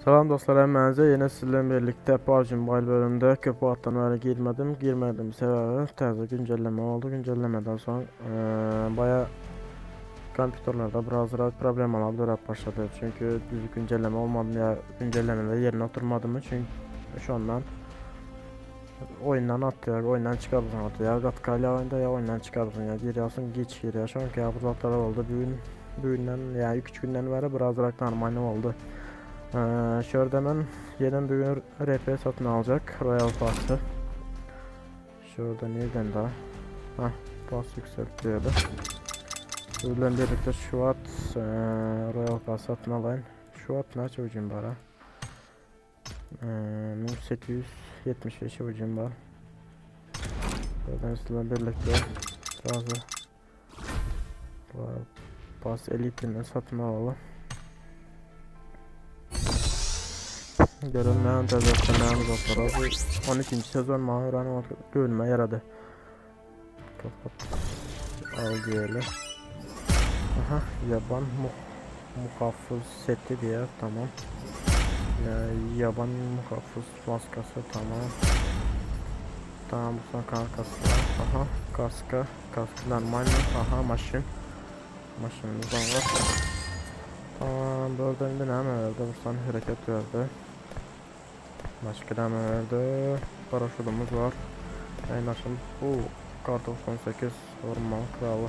Salam dostlar hemmänize ýene siz bilen birlikde PUBG Mobile bölüminde köp wagtdan bäri girmedim. Girmedim sebäbi täze güncelleme oldu. Güncellemeden soň baya kompýuterlerde birazrak problemalar döräp başlady. Çünki düzgün güncelleme olmadymy ýa güncellemeler ýerine oturmadymy çünki şondan oýundan atýar, oýundan çykarylsyn atýar. Ýa gaty galýar oýunda ýa oýundan çykarylsyn ýa girýärsiň giç girýär. Şonuň ýaly bir zatlar boldy. Bu gün bu günden ýa 2-3 günden bäri birazrak normalny boldy. Şu ýerde men ýene bu gün RP satyn aljak Royal Pass'y. Şu ýerde nirden da? Ha, pass yükselt diýdi. Şu bilen birlikde şu wagt Royal Pass satyn alaýyn. Şu wagt näçe güjüm bar ha? 1875 gücüm var. Buradan sizlerle birlikte bazı Pass Elite'ini satın alalım. Görünmeyen tezatlarımız olsa 12. sezon mahiran görünme yaradı. Kapat. Al diyelim. Aha yaban muhafız seti diye tamam. Ya, yaban muhafız maskası tamam. Tamam bu son kankası var. Aha kaska. Kaskı normal mi? Aha maşın. Maşınımız var. Tamam burada indi näme verdi? Bir tane hareket verdi. Başka näme verdi? Paraşütümüz var. Aynaşım bu kar 98 orman kralı.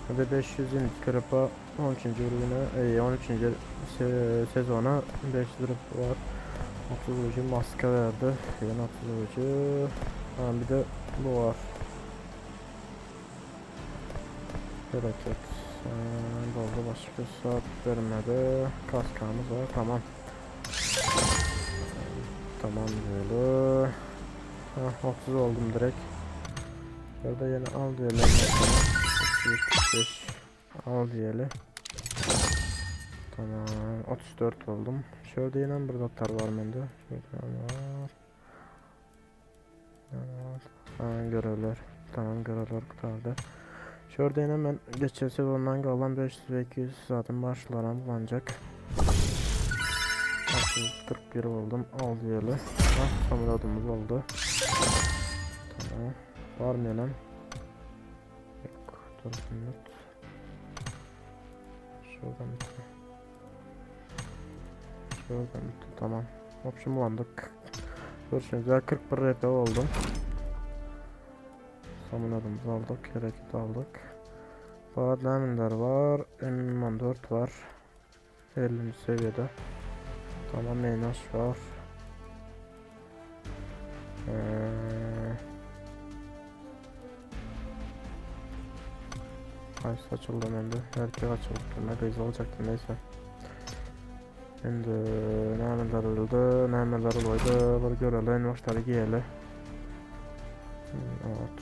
Hadi 500 kırpa 13. ürünü, 13. Se sezona 500 lira var. 30 ucu maske verdi. Yine 30 ucu. Ha, bir de bu var. Hareket. Doldu başka saat vermedi. Kaskamız var. Tamam. Tamam böyle. Ha, 30 oldum direkt. Burada yine al diyelim. 75 al diyelim. Tamam 34 oldum. Şöyle yine bir zatlar var bende. Şurada var. Evet. Ha, görevler. Tamam görevler kurtardı. Şurada yine ben geçen sezondan kalan 500 ve 200 zaten başlaram ancak. 41 oldum. Al diyelim. Ha, samurudumuz oldu. Tamam. Var mı yine? Yok. Dur minut. Şuradan bitti. Şuradan bitti. Tamam. Option bulandık. Görüşürüz. 41 RP oldum. Samunadımızı aldık. Hareket aldık. Badlaminler var. M14 var. 50. seviyede. Tamam Meynaş var. Ay açıldı bende. Erkek açıldı. Ne kız olacaktı neyse. Şimdi nämeler oldu, nämeler olaydı. Bir görelim, başları giyeli. Evet.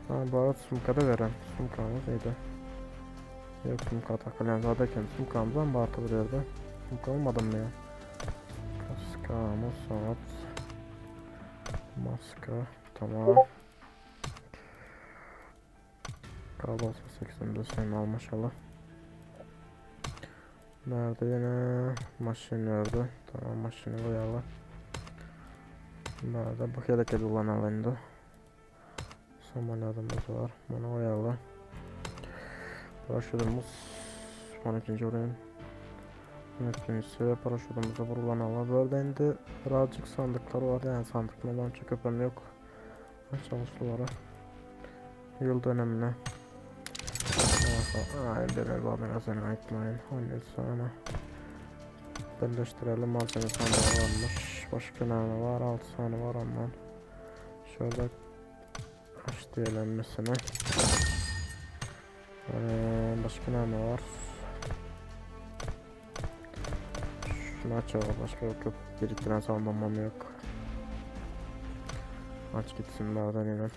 Ha, bu arada sumka da veren. Sumkamız neydi? Yok sumka takılan zaten sumkamızdan bartı bir yerde. Sumka olmadı mı ya? Kaskamız saat. Maska. Tamam. Kablosu 85 sen al maşallah. Nerede yine? Maşın nerede? Tamam maşını koyalım. Nerede? Bu hareket kullanalım indi. Samanadımız var. Bunu koyalım. Paraşütümüz 12. orayın. 12. seviye paraşütümüzü kullanalım. Burada indi birazcık sandıklar var. Yani sandıklardan çok öpem yok. Çalıştılara. Yıl dönemine. Ay demir babına seni ayıtmayın. 17 saniye. Birleştirelim malzeme sandığı varmış. Başka ne var? 6 tane var ondan. Şöyle aç diyelim mesela. Başka ne var? Şunu açalım. Başka yok yok. Biriktiren sandığım yok. Aç gitsin bazen yine.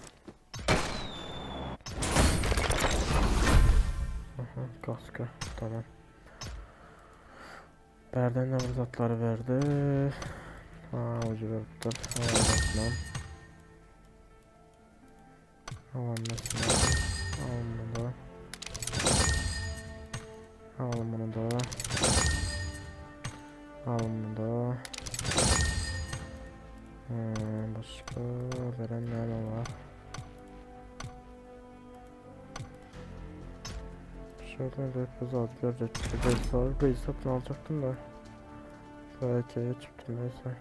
Aha, kaska tamam. Berden de fırsatları verdi. Ha, ucu verdi. Tamam. Alalım mesela. Alalım bunu da. Alalım bunu da. Alnynda. Hmm, başka veren näme var? Şuradan da bir zat görecek. Bir satın alacaktım da. Belki çıktım neyse.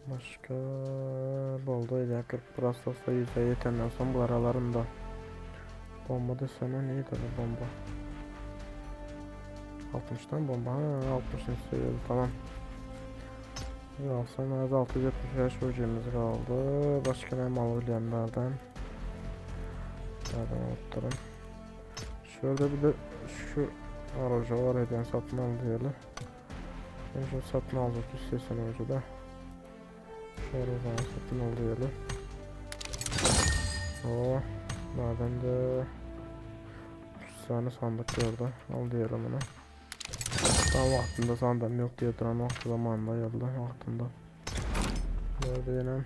Başka boldy öýdýän 40 biraz olsa 100'e ýetenden soň bular alaryn da. Bomba desene neydi bu bomba? 60'tan bomba. Ha 60'ın seviyeli tamam. Alsam az 675 ucumuz kaldı. Başka ne mal bilýänlerden? Nereden unutturum. Şurada bir de şu aracı var eden satın al diyelim. Ben şu satın alacak istiyorsan aracı da. Şöyle o zaman satın al diyelim. O madem de 3 tane sandık gördü. Al diyelim onu. Tam vaktinde sandığım yok diye duran vakti zamanında geldi vaktinde. Nerede yine?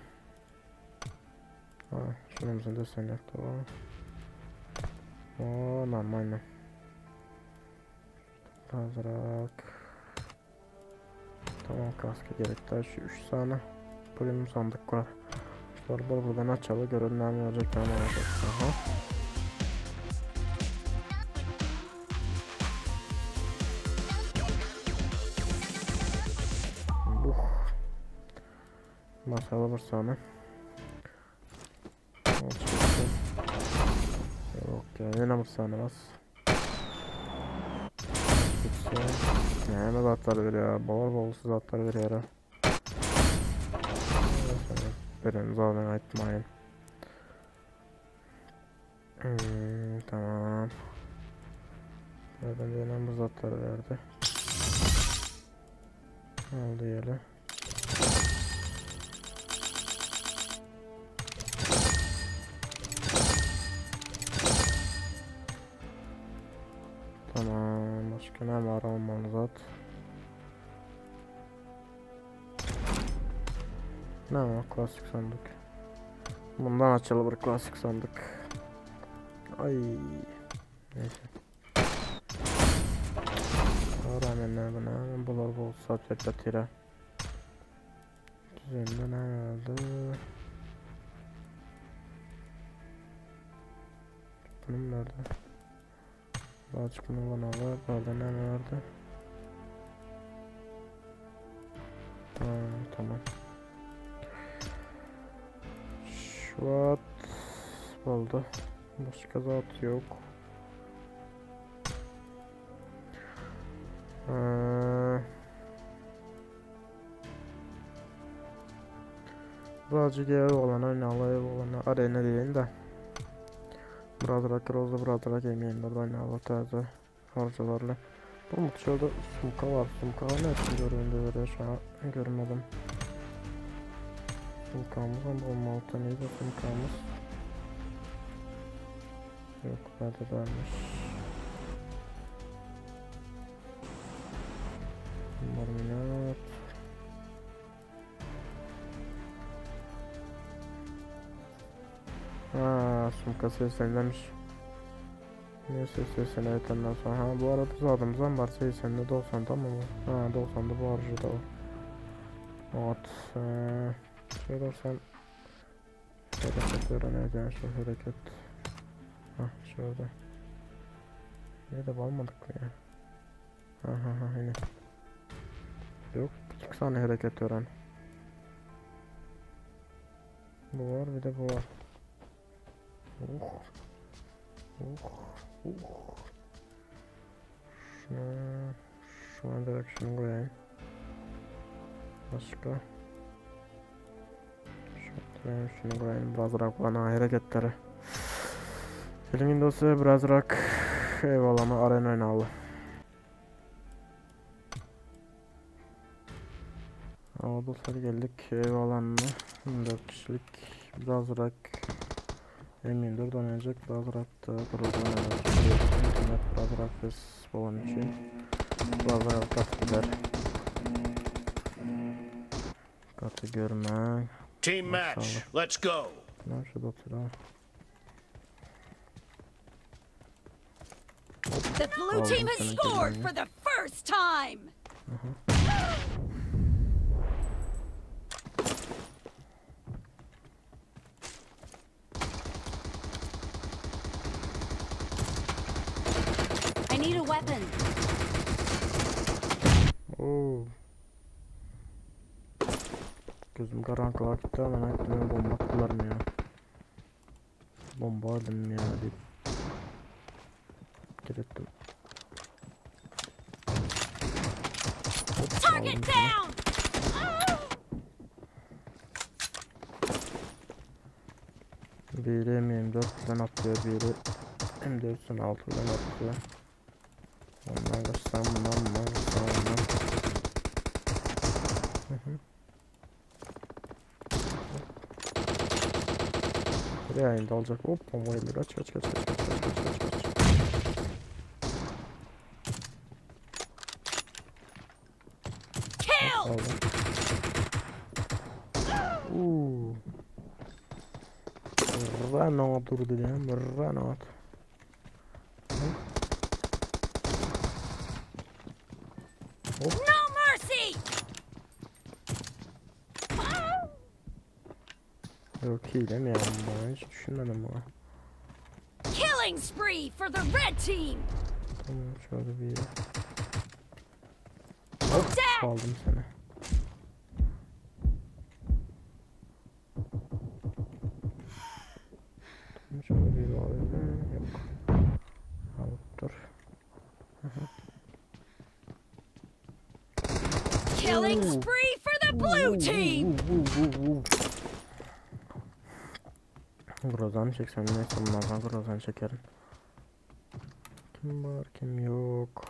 Ha, şunumuzun desen yok tamam. O normal. Hazırak. Tamam kaska gerek daha şu 3 tane premium sandık var. Şunları buradan açalım görelim ne olacak ne olacak. Aha. Masala bir saniye. Yok ya yine bir saniye bas. Näme zatlar veriyor? Bol bol zatlar veriyor. Veren zaten aytmayın. Tamam. Nereden yine bu zatları verdi. Al diyelim. Tamam, başka ne var olmalı zat? Ne var? Klasik sandık. Bundan açılır klasik sandık. Ay. Neyse. Rağmen ne buna? Bular bol saat verdi. Düzenli ne vardı? Bunun nerede? Daha çıkma bana var. Burada ne vardı? Ha, tamam. Şu at oldu. Başka zat yok. Birazcık ev olan oynalı ev olan arena deyin de. Birazrak Roza birazrak yemeğinde oynalı taze harcalarla. Bu mutşada sumka var. Sumka ne için göründü böyle şu an görmedim. Sumkamız ama olmalı neydi sumkamız? Yok nerede dermiş. Marminat. Ha, sumka seslenmiş. Neyse seslenenden sonra. Ha, bu arada zadımızdan var 80'de 90'da mı bu? Ha, 90'da bu arıcı da var. Evet. Şöyle sen hareket öğreneceğim şu hareket. Ha, şurada. Ne de almadık mı ya? Ha ha ha yine. Yok, 2 tane hareket öğren. Bu var, bir de bu var. Oh. Oh. Oh. Şunu, şuna direkt şunu koyayım. Başka. Şunu, şunu koyayım. Birazrak bana hareketleri. Filmin dostu birazrak eyvallah ama arena oynalı. Aa, dostlar geldik eyvallah. 4 kişilik birazrak M24 oynayacak, birazrak da Groza oynayacak. İnternet birazrak biz olan için birazrak kat gider. Katı görme. Team match, let's go. Ne şu doktora? The blue team has scored for the first time. I need a weapon. Oo. Gözüm karanlığa gitti ama ben bomba attılar mı ya? Bomba aldım ya deyip. Ettim. Hop, Target down. Biri M24'den atlıyor, biri M4'ün altından atlıyor. Ondan kaçsam bundan, bundan kaçsam ondan. Hı hı. Buraya indi alacak. Hop bomba geldi. Kaç kaç kaç kaç kaç kaç kaç kaç kaç. Kill. Aldım. Uuu. Rana durdu dedim. Rana. Hop. No mercy. Yok hile mi ya? Ben hiç düşünmedim bunu. Killing spree for the red team. Tamam şöyle bir Hop aldım seni. Tamam şöyle bir var. Yok. Alıp dur. Killing spree for the blue team. Grozan çeksem neyse bunlardan Grozan çekerim. Kim var kim yok.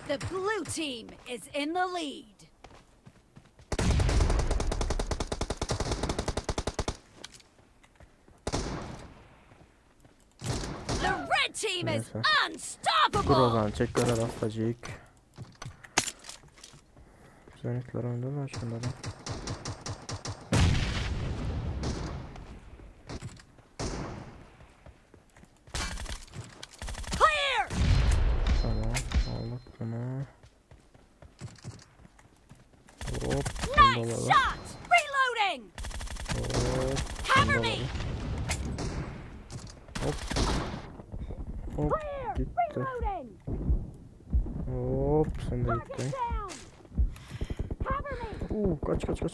The blue team is in the lead. The red team is Neyse. unstoppable. Grozan çek göre rastacık. Zenitler önde mi şunlardan? Clear. Tamam aldık bunu. Hop Nice bunu da alalım. shot. Reloading. Hop Cover bunu da me. alalım. Hop. Hop Clear. gitti. Reloading. Hop sen de Target gittin. down. Cover me. Uuu kaç kaç kaç.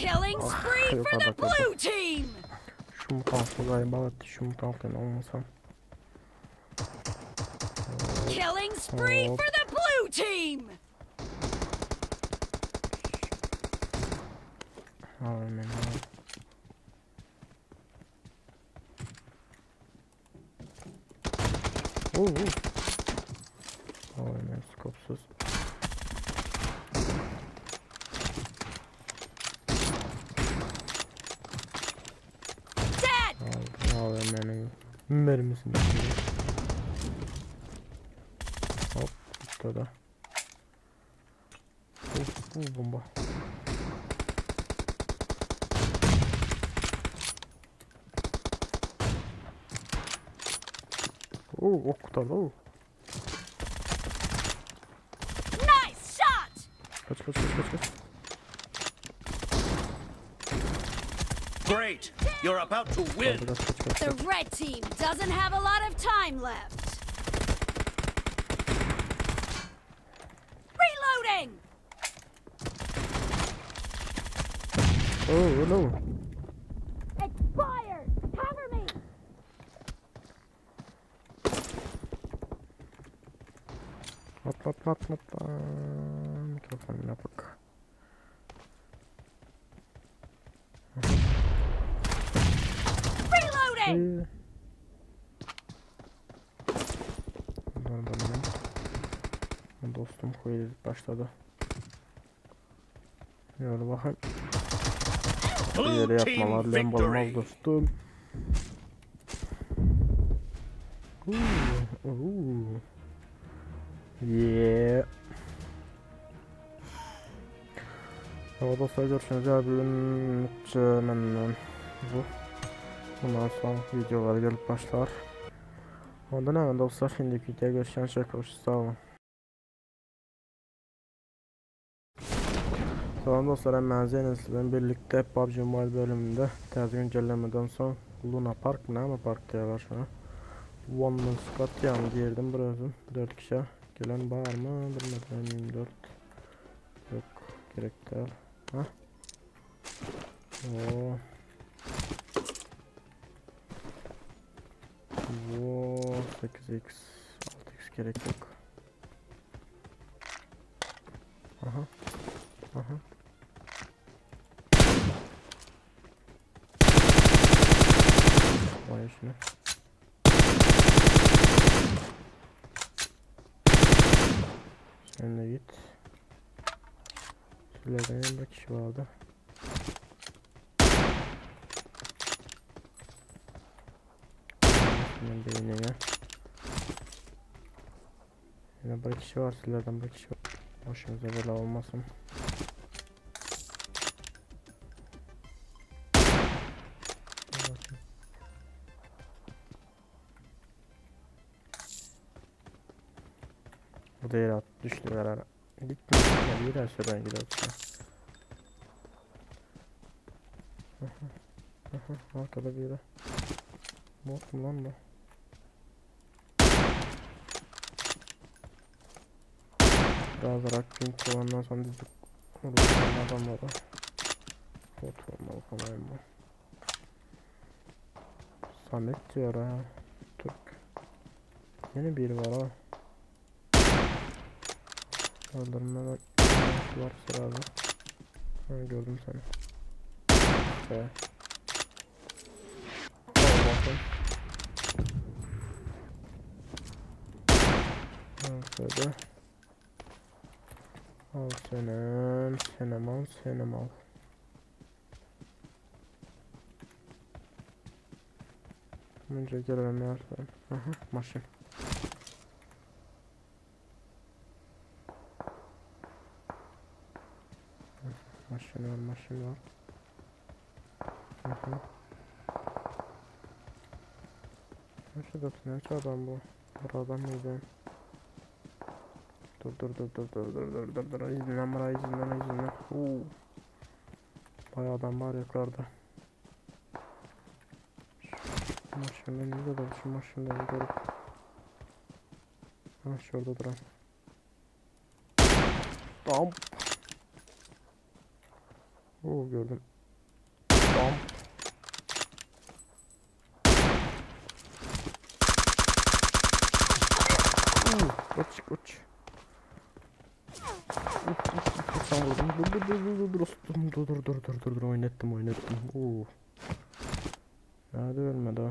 Killing Ah, spree yok for the adam, yok. blue team. Şu mutantı galiba şu mutantın olmasam. Killing spree Hop. for the blue team. Al beni al. Oo. AVM skopsuz. Dead. Aldım AVM'nin mermisini. Hop gitti o da. Uf, bu bomba. Oo, ok kurtardı. Oo. Nice shot. Kaç kaç kaç kaç kaç. Great. You're about to win. Kaç kaç kaç The kaç. red team doesn't have a lot of time left. Reloading. Oh no. Expired. Cover me. Atla atla atla atla. Mikrofonuna bak. Reloading. Bunlar da benim. Dostum koydu başladı. Yürü bakayım. Blue Yere team yatmalar lembalmaz victory. dostum. Uuu, uuu. Yeah. Evet dostlar görüşürüz. Bugün memnun bu. Bundan soň videolar gelip başlar. Onda näme dostlar, indiki videoda görüşýänçä hoş sag boluň. Salam dostlar, hemmänizi Enes bilen birlikde PUBG Mobile bölüminde täze güncellemeden soň Luna Park mı näme park diýýärler şuna. One Man Squad ýaly girdim bir özüm 4 kişi. Gelen bar mı? Bilmedim 24. Yok, gerek däl. Ha? Oo. Oo, 8x 6x gerek yok. Aha. Aha. Vay şunu. Sen de git. Şuralardan yanında kişi vardı. Senin beynine. Yine bir kişi var, sizlerden bir kişi var. Başımıza bela olmasın. Bu da yere at, düştü herhalde. Gitme, gitme, bir aşağıdan gidiyorsun. Aha, aha, arkada biri. Bot mu lan bu? Biraz Rabbim kovandan sonra düzlük vurduğum adamlara. Bot olmalı falan bu. Samet diyor ha. Türk. Yeni biri var ha. Öldürme var sırada. Ha, gördüm seni. Be. Allah'ım. Şöyle. Al senem, senem al, senem al. Önce gelelim ya. Aha, maşın. Maşın var, maşın var. Aha. Şurada ne adam bu? Buradan mıydı? Dur dur dur dur dur dur dur dur dur izinden bana izinden izinden. Oo. Bayağı adam var yukarıda. Şu maşında ne de şu maşında görüp. Ha şurada duran. Tamam. Oo gördüm. Tamam. Uç uç. Dur dur dur dur dur dur dur dur dur dur dur oynattım oynattım. Oo. Nerede ölmedi o?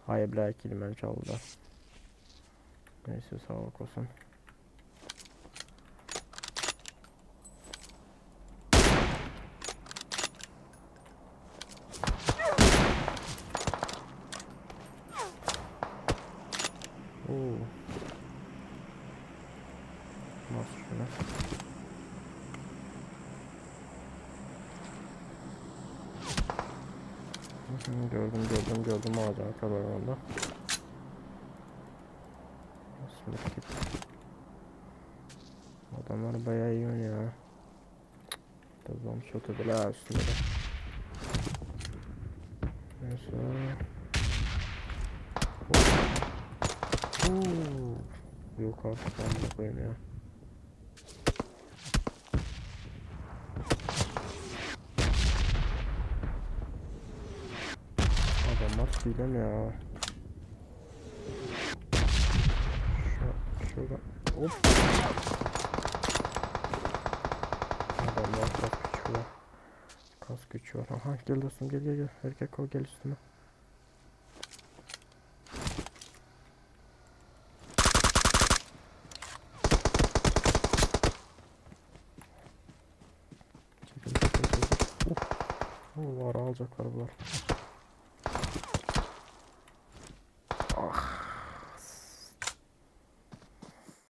Hayır bile kilimi çaldı. Neyse sağlık olsun. Oo. Nasıl şuna? Gördüm gördüm gördüm ağacın arkalarında. Nasıl git. Adamlar bayağı iyi oynuyor ha. Tamam shot ediler üstünde de. Neyse. Oo. Yok artık amına koyayım ya. Adamlar hile mi ya? Şurada. Hop. Adamlar kas gücü var. Kas gücü var. Aha gel dostum gel gel gel. Erkek ol gel üstüme. Çekil çekil çekil. Uf. Oo, var alacaklar bunlar.